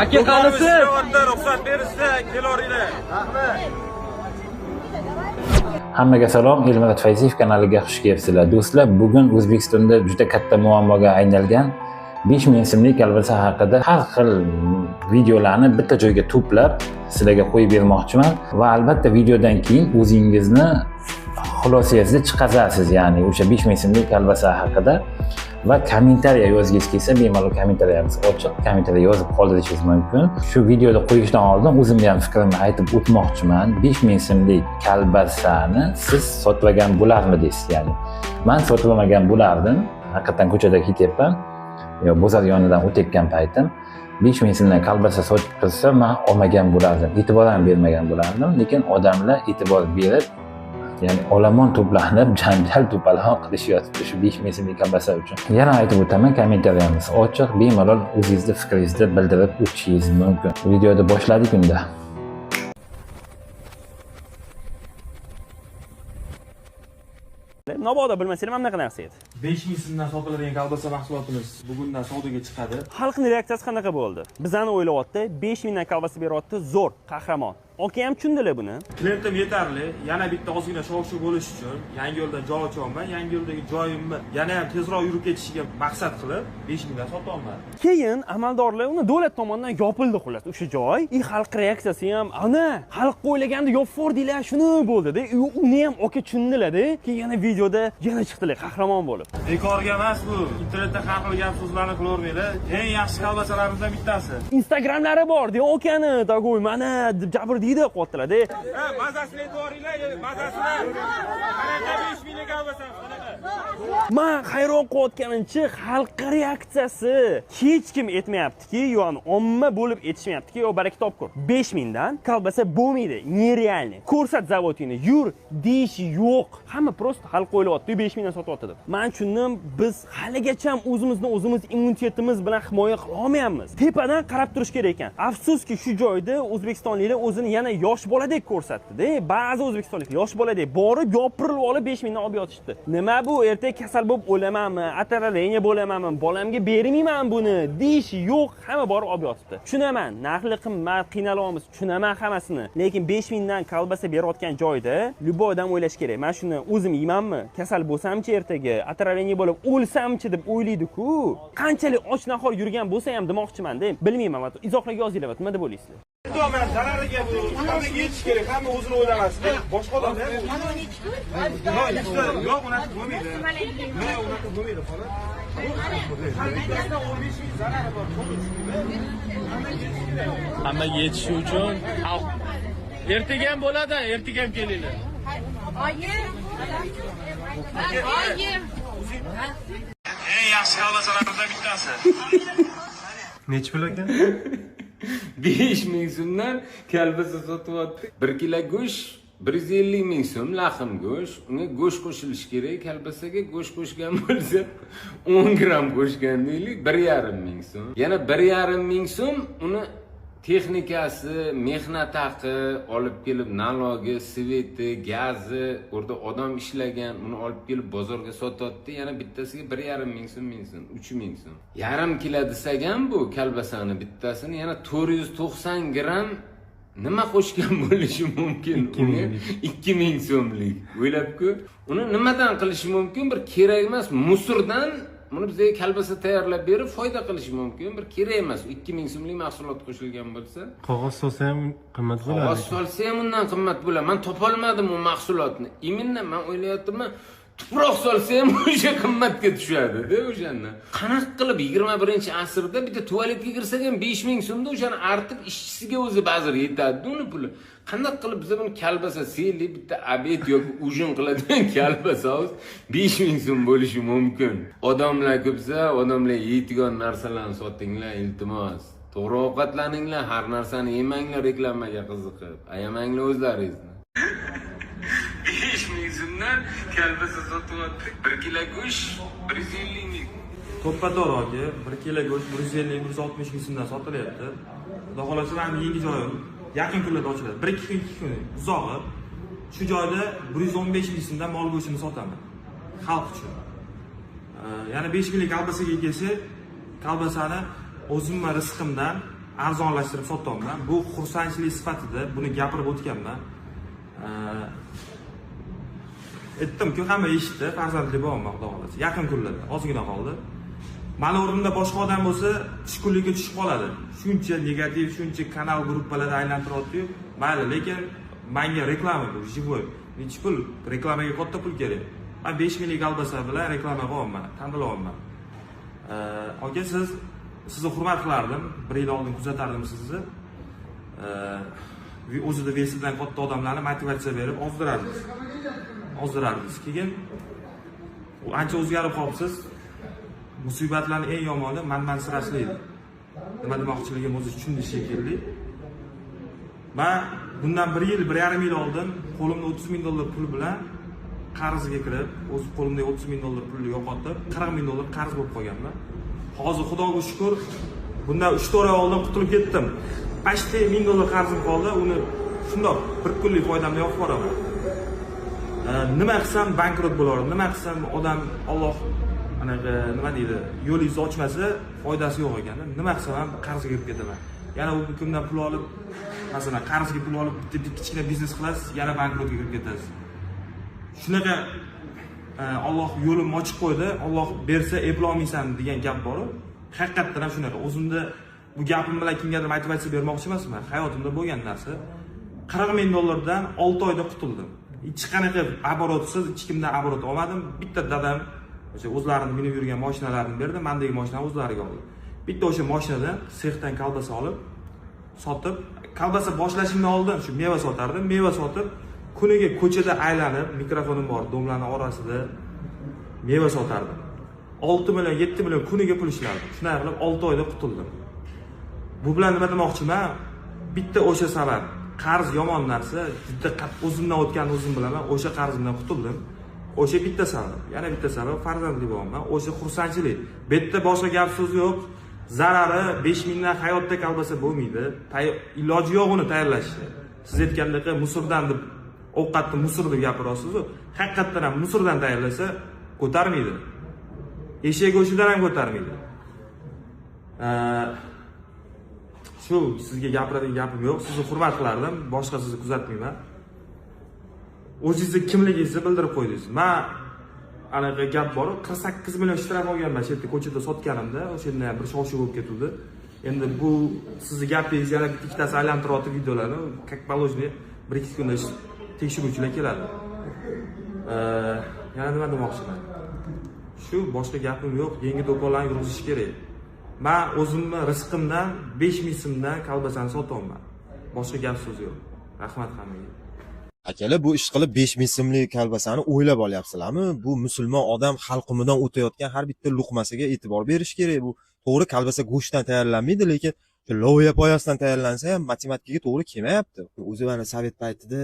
Aka qanisi? Ruxsat berishsa kelaveringlar. Rahmat. Hammaga salom, Elmurod Fayziyev kanaliga xush kelibsizlar. Do'stlar, bugun O'zbekistonda juda katta muammoga aylangan 5000 so'mlik kolbasa haqida har xil videolarni bitta joyga to'plab sizlarga qo'yib bermoqchiman va albatta videodan keyin o'zingizni xulosangizni chiqazasiz, ya'ni o'sha 5000 so'mlik kolbasa haqida va kommentariya yozgingiz kelsa, bemalol kommentariyamiz ochiq, kommentariya yozib qoldirishingiz mumkin. Shu videoda qo'yishdan oldin o'zimni ham fikrimni aytib o'tmoqchiman. 5000 so'mlik kolbasani siz sotib olgan bo'larmidingiz? Ya'ni man sotib olmagan bo'lardim. Haqiqatan ko'chada ketyapman, yo bozor yonidan o'tayotgan paytim 5000 so'mdan kolbasa sotib tursa, man olmagan bo'lardim, e'tibor ham bermagan bo'lardim. Lekin odamlar e'tibor berib, ya'ni olomon to'planib janjal to'polon qilishyotibdi shu 5000 so'mlik kolbasa uchun. Yana aytib o'taman, kommentariyamiz ochiq, bemalol o'zingizni fikringizni bildirib o'tishingiz mumkin. Videoni boshladik unda. Mabodo bilmasanglar, mana bunaqa narsa edi. 5000 so'mdan sotiladigan kolbasa mahsulotimiz bugundan savdoga chiqadi. Xalqning reaksiyasi qanaqa bo'ldi? Bizani o'ylayapti, 5000 dan kolbasa beryapti, zo'r, qahramon. Aka ham tushundilar buni. Klientim yetarli. Yana bitta ozgina shov-shuv bo'lish uchun yangi yo'ldan joy ochyapman. Yangi yo'ldagi joyimni yana ham tezroq yurib ketishiga maqsad qilib 5000 dan sotyapman. Keyin amaldorlar uni davlat tomonidan yopildi xullas o'sha joy. I xalq reaksiyasi ham ana xalq o'ylaganda yopvordinglar shuni bo'ldi-da. Uni ham aka tushundilar-da. Keyin yana videoda yana chiqdilar qahramon bo'lib. Bekorga emas bu. Internetda har xil gap so'zlarni qilavermanglar. Eng yaxshi kolbasalarimizdan bittasi. Instagramlari bor, de okani tagoy mana deb jabrdiyda qilyaptilar-da. Ha, mazasini aytvoringlar, mazasini. Qanaqa 5000 lik kolbasamiz, qanaqa? Man hayron qolayotganimcha xalq reaksiyasi hech kim aytmayaptiki, ya'ni omma bo'lib aytishmayaptiki, yo baraka topkur. 5000 dan kolbasa bo'lmaydi, нереальный. Ko'rsat zavodingni, yur deyish yo'q. Hamma просто xalq o'ylayapti, 5000 dan sotyapti deb. Man tushundim, biz haligacha o'zimizni o'zimiz immunitetimiz bilan himoya qila olmayapmiz. Tepadan qarab turish kerak ekan. Afsuski, shu joyda o'zbekistonliklar o'zini yana yosh boladek ko'rsatdi-da. Ba'zi o'zbekistonliklar yosh boladek borib yopirilib olib 5000 dan olib yotishdi. Nima bu, ertaga kasal bo'lib o'lamanmi, ataraleniya bo'lamanmi, bolamga bermayman buni deyish yo'q, hamma borib olib yotibdi. Tushunaman, narxli qimmat, qiynalyapmiz, tushunaman hammasini. Lekin 5000 dan kolbasa berayotgan joyda любой odam o'ylash kerak. Men shuni o'zim yeymanmi, kasal bo'lsamchi ertaga, ataraleniya bo'lib o'lsamchi deb o'ylaydi-ku. Qanchalik och nahor yurgan bo'lsa ham demoqchiman-da, bilmayman, izohlarga yozinglar, nima deb o'ylaysizlar? Aytyapman, zarariga bu. Hammaga yetish kerak, hamma o'zini o'ylamasin. Boshqa odamlar ham. Yo'q, yo'q, unaqa bo'lmaydi. Yo'q, unaqa bo'lmaydi, xola. Har bittasidan 15 ming zarari bor, to'g'ri tushundingmi? Hammaga yetish kerak. Hammaga yetishi uchun xalq ertaga ham bo'ladi, ertaga ham kelinglar. Eng yaxshi kolbasalarimizdan bittasi. Nechi pul ekan? 5000 so'mdan kolbasa sotyapti. 1 kilo go'sht 150 ming so'm, laxm go'sht. Unga go'sht qo'shilishi kerak. Kolbasaga go'sht qo'shgan bo'lsa 10 gramm qo'shgan deylik, 1,5 ming so'm. Yana 1,5 ming so'm uni texnikasi, mehnat haqi, olib kelib nalogi, sveti, gazi, o'rda odam ishlagan, uni olib kelib bozorga sotyapti. Yana bittasiga 1,5 ming so'm, ming so'm, 3 ming so'm. Yarim kilo desak ham bu kolbasani bittasini yana 490 gramm nima qo'shgan bo'lishi mumkin? Unga 2000 so'mlik. O'ylab ko'r. Uni nimadan qilishi mumkin? Bir kerak emas musurdan buni bizga kolbasa tayyorlab berib foyda qilishi mumkin. Bir kerak emas 2000 so'mlik mahsulot qo'shilgan bo'lsa. Qog'oz solsa ham qimmat bo'ladi. Qog'oz solsa ham undan qimmat bo'ladi. Men topolmadim u mahsulotni. Именно men o'ylayapman, tuproq solsa ham o'sha qimmatga tushadi-da o'shanda. Qanaqa qilib 21-asrda bitta tualetga kirsak ham 5000 so'mda o'shani artib ishchisiga o'zi ba'zir yetadi uni puli. Qanaqa qilib biz buni kolbasa seyli bitta obed yoki ujin qiladigan kolbasa 5000 so'm bo'lishi mumkin. Odamlar ko'psa, odamlar yeydigan narsalarni sotinglar, iltimos. To'g'ri ovqatlaninglar, har narsani yemanglar reklamaga qiziqib. Ayamanglar o'zlaringizni. 5000 so'mdan kolbasa sotyapti. 1 kilo go'sht 150 ming. To'ppa-to'g'ri aka, 1 kilo go'sht 150 160 ming so'mdan sotilyapti. Xudo xolasa mana yangi joyim yaqin kunlarda ochiladi. 1-2 kun, 2 kun uzog'i. Shu joyda 115 ming so'mdan mol go'shtini sotaman xalq uchun. Yana 5 minglik kolbasaga kelsak, kolbasani o'zimni rizqimdan arzonlashtirib sotyapman. Bu xursandchilik sifatida buni gapirib o'tganman. Aytdim-ku, hamma eshitdi, farzandli bo'laman, Xudo xolasa. Yaqin kunlarda, ozgina qoldi. Mani o'rnimda boshqa odam bo'lsa, tushkunlikka tushib qoladi. Shuncha negativ, shuncha kanal gruppalarda aylantiryapti-yu, mayli, lekin menga reklama bu, живой. Necha pul? Reklamaga katta pul kerak. Men 5 minglik kolbasa bilan reklama qilyapman, tandilyapman. Aka, sizni hurmat qilardim, bir yil oldin kuzatardim sizni. O'zida vesidan katta odamlarni motivatsiya berib ozdirardingiz. Ozdirardingiz. Keyin ancha o'zgarib qolibsiz. Musibatlarning eng yomoni manmansirashlik. Nima demoqchiligim o'zi tushundi shekilli. Men bundan 1 yil, 1,5 yil oldin qo'limda 30 ming dollar pul bilan qarzga kirib, o'z qo'limdagi 30 ming dollar pulni yo'qotib, 40 ming dollar qarz bo'lib qolganman. Hozir Xudoga shukr, bundan 3-4 oy oldin qutulib ketdim. Почти 1000 dollar qarzim qoldi, uni shundoq bir kunlik foydamni yopib boraman. Nima qilsam bankrot bo'lardim, nima qilsam odam Alloh anaqa nima deydi, yo'lingizni ochmasa foydasi yo'q ekan. Nima qilsam ham qarzga kirib ketaman. Yana u kimdan pul olib, masalan, qarzga pul olib bitta kichkina biznes qilasiz, yana bankrotga kirib ketasiz. Shunaqa Alloh yo'limni ochib qo'ydi, Alloh bersa eplolmaysan degan gap bor-ku. Haqiqatan ham shunaqa. O'zimda bu gapim bilan kimgadir motivatsiya bermoqchi emasman. Hayotimda bo'lgan narsa. 40 ming dollardan 6 oyda qutuldim. Hech qanaqa oborotsiz, hech kimdan oborot olmadim. Bitta dadam o'sha o'zlarini minib yurgan mashinalarini berdi, mendagi mashinani o'zlariga oldi. Bitta o'sha mashinadan sexdan kolbasa olib, sotib, kolbasa boshlashimdan oldin shu meva sotardim. Meva sotib, kuniga ko'chada aylanib, mikrofonim bor, domlarning orasida meva sotardim. 6 million, 7 million kuniga pul ishlardim. Shunday qilib 6 oyda qutuldim. Bu bilan nima demoqchiman? Bitta o'sha sabab, qarz yomon narsa, juda o'zimdan o'tganini o'zim bilaman, o'sha qarzimdan qutuldim. O'sha bitta sabab, yana bitta sabab farzandli bo'laman, o'sha xursandchilik. Bu yerda boshqa gap so'z yo'q. Zarari 5 mingdan hayotda kolbasa bo'lmaydi. Iloji yo'q uni tayyorlashni. Siz aytgandek Musurdan deb ovqatni Musur deb gapirasiz-ku. Haqiqatan ham Musurdan tayyorlasa ko'tarmaydi. Eshak go'shidan ham ko'tarmaydi. Shu sizga gapiradigan gapim yo'q. Sizni hurmat qilardim, boshqa sizni kuzatmayman. O'zingizni kimligingizni bildirib qo'ydingiz. Men anaqa gap bor, 48 million shtraf olganman shu yerda ko'chada sotganimda, o'shanda ham bir shov-shuv bo'lib ketuvdi. Endi bu sizni gapingiz yana bitta ikkitasi aylantiryapti videolarni, как положено 1-2 kunda tekshiruvchilar keladi. Yana nima demoqchiman? Shu boshqa gapim yo'q. Yangi do'konlarni yurg'izish kerak. Men o'zimni rizqimdan 5 ming so'mdan kolbasani sotyapman. Boshqa gap so'z yo'q. Rahmat hammaga. Akalar, bu ish qilib 5 ming so'mlik kolbasani o'ylab olyapsizlarmi? Bu musulmon odam halqumidan o'tayotgan har bitta luqmasiga e'tibor berish kerak. Bu to'g'ri kolbasa go'shtdan tayyorlanmaydi, lekin loviya poyasidan tayyorlansa ham matematikaga to'g'ri kelmayapti. O'zi mana sovet paytida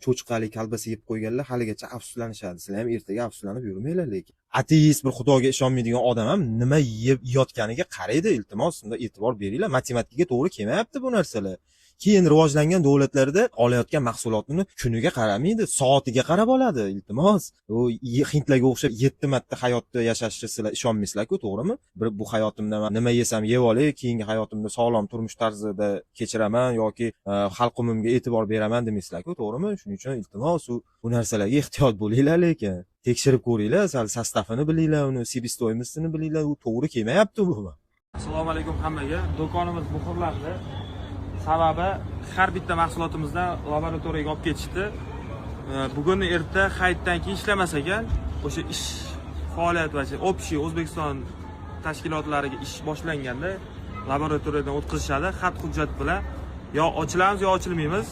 cho'chqali kolbasa yeb qo'yganlar haligacha afsuslanishadi. Sizlar ham ertaga afsuslanib yurmanglar lekin. Ateist, bir xudoga ishonmaydigan odam ham nima yeb yotganiga qaraydi, iltimos, unda e'tibor beringlar. Matematikaga to'g'ri kelmayapti bu narsalar. Keyin rivojlangan davlatlarda olayotgan mahsulotini kuniga qaramaydi, soatiga qarab oladi, iltimos. U hindlarga o'xshab 7 marta hayotda yashashni sizlar ishonmaysizlar-ku, to'g'rimi? Bir bu hayotimda men nima yesam yeb olay, keyingi hayotimda sog'lom turmush tarzida kechiraman yoki halqumimga e'tibor beraman demaysizlar-ku, to'g'rimi? Shuning uchun iltimos, bu narsalarga ehtiyot bo'linglar, lekin tekshirib ko'ringlar, sal sostavini bilinglar, uni себестоимостini bilinglar, u to'g'ri kelmayapti bu. Assalomu alaykum hammaga. Do'konimiz muhrlandi. Sababi har bitta mahsulotimizdan laboratoriyaga olib ketishdi. Bugun erta hayitdan keyin ishlamas ekan, o'sha ish faoliyat va общий O'zbekiston tashkilotlariga ish boshlanganda laboratoriyadan o'tkazishadi, xat hujjat bilan yo ochilamiz yo ochilmaymiz.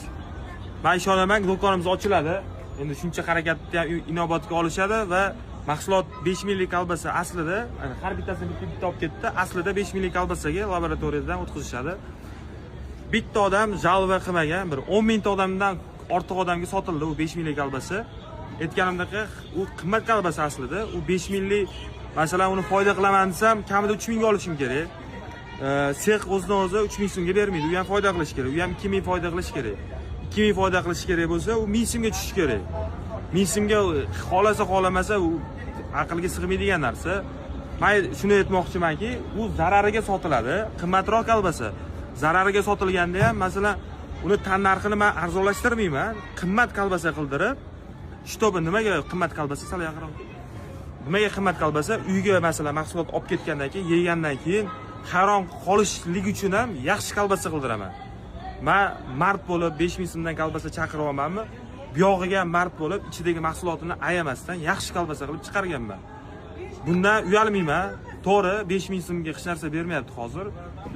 Men ishonaman, do'konimiz ochiladi. Endi shuncha harakatni ham inobatga olishadi va mahsulot 5 minglik kolbasa aslida, yani har bittasini bitta-bitta olib ketdi. Aslida 5 minglik kolbasaga laboratoriyadan o'tkazishadi. Bitta odam jalva qilmagan, bir 10 mingta odamdan ortiq odamga sotildi u 5 minglik kolbasa. Aytganimdek, u qimmat kolbasa aslida. U 5 minglik, masalan, uni foyda qilaman desam, kamida 3 mingga olishim kerak. Sex o'zidan o'zi 3 ming so'mga bermaydi. U ham foyda qilish kerak. U ham 2 ming foyda qilish kerak. 2 ming foyda qilish kerak bo'lsa, u 1000 so'mga tushishi kerak. 1000 so'mga xolasa xolamasa u aqlga sig'maydigan narsa. Men shuni aytmoqchimanki, u zarariga sotiladi, qimmatroq kolbasa. Zarariga sotilganda ham, masalan, uni tan narxini men arzonlashtirmayman, qimmat kolbasa qildirib, shtobi nimaga qimmat kolbasa sal yaqinroq. Nimaga qimmat kolbasa? Uyga masalan mahsulot olib ketgandan keyin, yegandan keyin hayron qolishlik uchun ham yaxshi kolbasa qildiraman. Men mard bo'lib 5000 so'mdan kolbasa chaqiryapmanmi? Buyog'iga ham mard bo'lib, ichidagi mahsulotini ayamasdan yaxshi kolbasa qilib chiqarganman. Bundan uyalmayman. To'g'ri, 5000 so'mga hech narsa bermayapti hozir,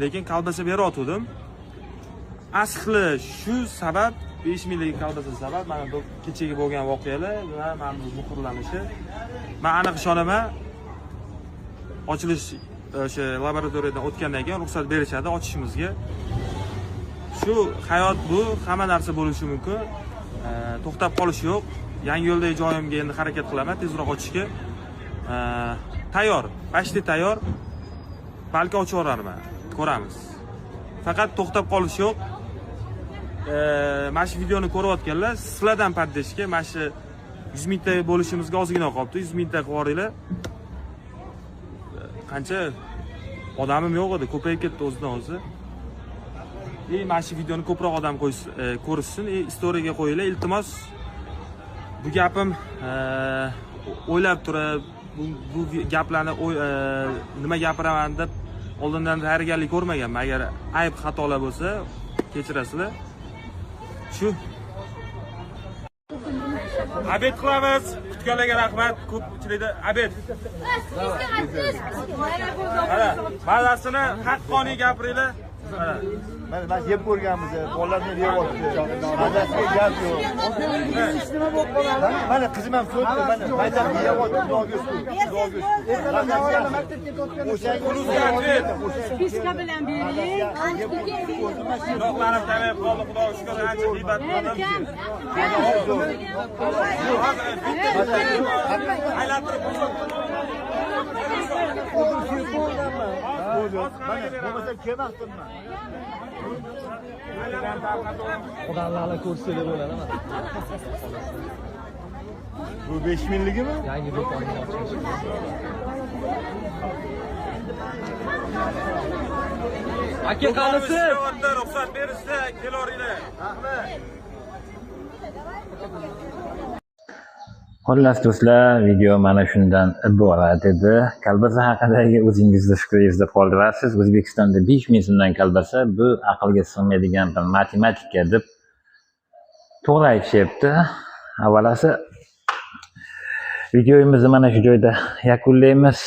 lekin kolbasa berayotgandim. Asli shu sabab 5000 lik kolbasa sabab mana bu kechagi bo'lgan voqealar va mana bu muhrlanishi. Men aniq ishonaman. Ochilish o'sha laboratoriyadan o'tgandan keyin ruxsat berishadi ochishimizga. Shu hayot bu, hamma narsa bo'lishi mumkin. To'xtab qolish yo'q. Yangi yo'ldagi joyimga endi harakat qilaman tezroq ochishga. Tayyor, почти tayyor. Balki ochib yuborarman. Ko'ramiz. Faqat to'xtab qolish yo'q. Mana shu videoni ko'rayotganlar, sizlardan поддержка, mana shu 100 mingta bo'lishimizga ozgina qolibdi. 100 mingta qilib yuboringlar. Qancha odamim yo'q edi, ko'payib ketdi o'zidan o'zi. Mana shu videoni ko'proq odam ko'rishsin, istoriyaga qo'yinglar, iltimos. Bu gapim o'ylab turib, bu gaplarni nima gapiraman deb oldindan tayyorgarlik ko'rmaganman. Agar ayb xatolar bo'lsa, kechirasizlar. Shu. Obed qilamiz. Kutganlarga rahmat. Ko'pchilikda obed. Mana, mazasini haqqoniy gapiringlar. Mana yeb ko'rganmiz, bolalar meni yeyapti. Mazasiga gap yo'q. Nima bo'lib qoladi? Mana qizim ham so'rdi, mana mazasi yeyapti, xudoga shukr. Xudoga shukr. Maktabga ketayotganda Spiska bilan bering. Quloqlarim tamayib qoldi, xudoga shukr, ancha g'iybat qildim. Aylantirib bo'lmasa kelmasdim men. Odamlarni ko'rsanglar bo'ladimi? Bu 5000 ligimi? Yangi do'konni ochish. Aka qanisi? Ruxsat berishsa, kelaveringlar. Rahmat. Xullas do'stlar, video mana shundan iborat edi. Kolbasa haqidagi o'zingizni fikringizni qoldirasiz. O'zbekistonda 5000 so'mdan kolbasa bu aqlga sig'maydigan bir matematika deb to'g'ri aytishyapti. Avvalasi videomizni mana shu joyda yakunlaymiz.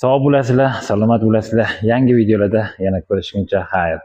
Sog' bo'lasizlar, salomat bo'lasizlar. Yangi videolarda yana ko'rishguncha xayr.